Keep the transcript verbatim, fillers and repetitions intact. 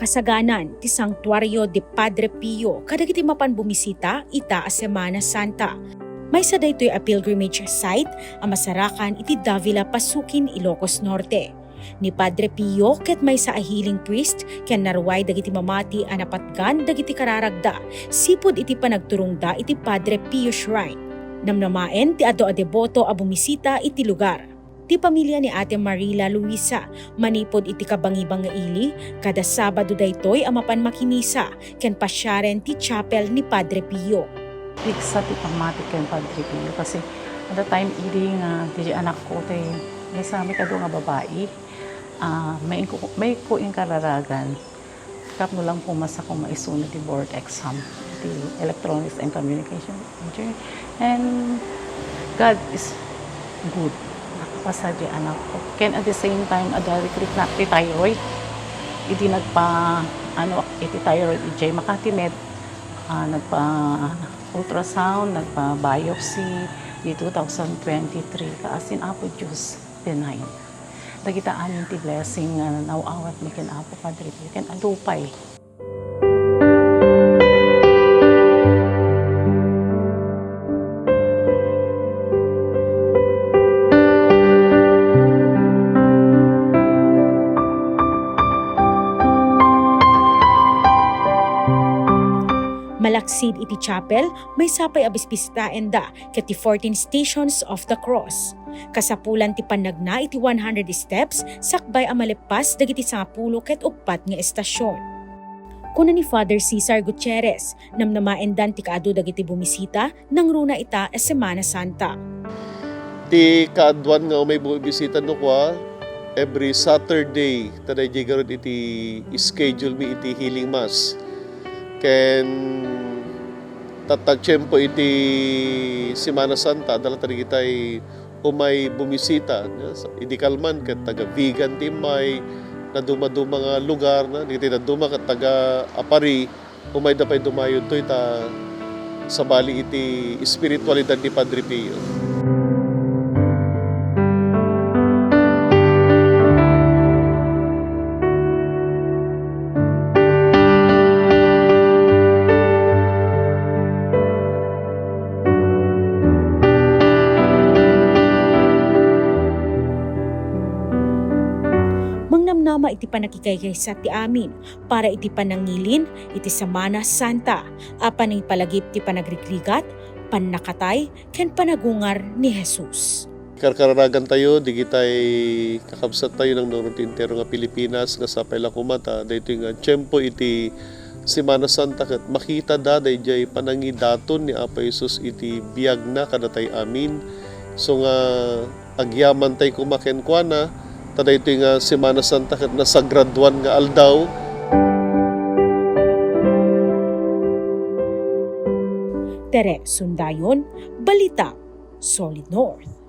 Kasaganan ti Santuario de Padre Pio kadagiti mapan bumisita ita a Semana Santa. Maysa daytoy a pilgrimage site a masarakan iti Davila, Pasuquin, Ilocos Norte. Ni Padre Pio ket maysa a healing priest ken naruay dagiti mamati a napatgan dagiti kararagda sipud iti panagturongda iti Padre Pio Shrine. Namnamaen ti adu a deboto a bumisita iti lugar. Ti pamilia ni Ate Marila Luisa, manipud iti kabangibangi ili, kada Sabado daytoy a mapan makimisa ken pasiaren ti chapel ni Padre Pio. Pigsa ti pammati ken Padre Pio kasi at the time idi nga ti anakko ti maysa met adu nga babai, ah, maikko, maikko inkararagan. Tapno lang pumasa ko maisuna ti board exam, ti Electronics and Communication Engineering. And God is good. Nakapasa di anakko. Ken at the same time, adda recruit na ti thyroid. Idi nagpa, ano, iti thyroid, iti Makati Med, ah, nagpa ultrasound, nagpa biopsy di two thousand twenty-three. Kaasin Apo Dios, benign. Dagita amin ti blessing nga naw-awatmi ken Apo Padre Pio, ken adu pay. Malaksid iti chapel, maysa pay a bisbisitaenda ket ti fourteen Stations of the Cross. Kasapulan ti pannagna iti one hundred steps sakbay a malippas dagiti sangapulo ket uppat nga estasyon. Kuna ni Father Cesar Gutierrez, namnamaendan ti kaadu dagiti bumisita nangruna ita a Semana Santa. Ti kaaduan nga umay bumisita no kua, every Saturday, ta daydiay garud iti schedule mi iti healing mass. Ken tattagtiempo iti Semana Santa, adda latta dagitay umay bumisita, no? Idi kalman ket taga Vigan ti immay, nadumaduma nga lugar, no? Dagiti dadduma ket taga Aparri, umayda pay dumayo ditoy ta sabali iti espiritualidad ni Padre Pio. Mangnamnama iti pannakikaykaysa ti amin para iti panangilin iti Semana Santa a panangipalagip ti panagrigrigat, pannakatay, ken panagungar ni Jesus. Karkararagantayo, digitay kakabsattayo nangnurot ti entero nga Pilipinas, nga sapay la koma ta daytoy nga tiempo iti Semana Santa ket makitada daydiay panangidaton ni Apo Jesus iti biagna kadatay amin. So nga agyamantay koma kenkuana, ta daytoy nga Semana Santa ket nasagradoan nga aldaw. Tere Sundayon, Balita, Solid North.